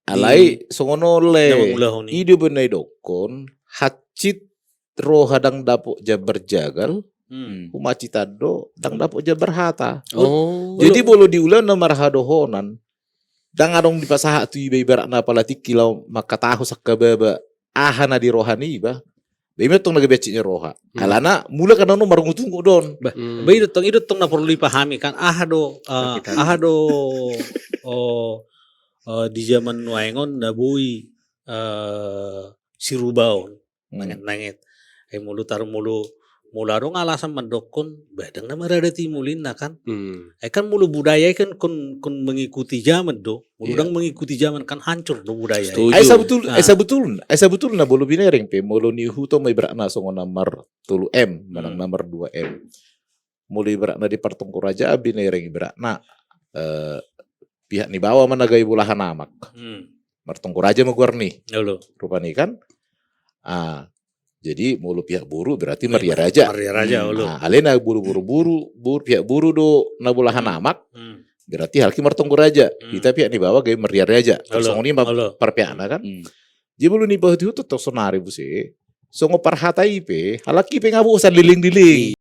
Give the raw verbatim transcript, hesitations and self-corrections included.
Alai songon on, Le. Na mangulahon i. I do umbahen na didokkon, hansit roha ndang dapot jambar jagal, hmm, humansit an do ndang dapot jambar hata. Oh. Jadi molo diula na marhadohonan, ndang adong dipasahat tu iba ibaratna apala tingki laho mangkatahon sangkababa aha na di roha niba. Ba i ma tong na gabe hansit ni roha. Hmm. Alana mulak kan on marungutungut do on. Ba, hmm, ba i do tong, i do tong na porlu dipahami kan, aha do, eh, aha do, oh, eh, di zaman nuaeng on na boi, eh, sirubaon. Hmm. Nanget-nanget. Ai molo tar-, molo, molo adong alasan mandokkon, ba ndang na maradat i molo inna kan. Hmm. Ai kan molo budaya i kan kon, kon mengikuti zaman do. Molo ndang mengikuti zaman kan hancur do budaya i. Setuju. Ai sabutul-, ah, ai sabutul-, ai sabutulna molo binereng pe, molo nihutom ibaratna songon na mar tolu M, manang, hmm, na mar dua M. Molo ibaratna di partongkorajaan binereng ibaratna, eh, pihak ni baoa ma na gabe bolahan amak. Hmm. Martongkoraja ma goarna i. Olo. Rupani kan. Ah, jadi molo pihak boru berarti maria raja. Maria raja, hmm, olo. Ah, alai na boru, boru, boru, boru, pihak boru do na bolahan amak. Hmm. Berarti halak i martongkoraja. Hmm. Hita pihak ni baoa gabe maria raja. Olo. Songon i ma, olo, parpihakna kan. Hmm. Jadi molo nipaihutihut tong saonari muse, songon parhata i pe, halak i pe nga bosan leleng-leleng.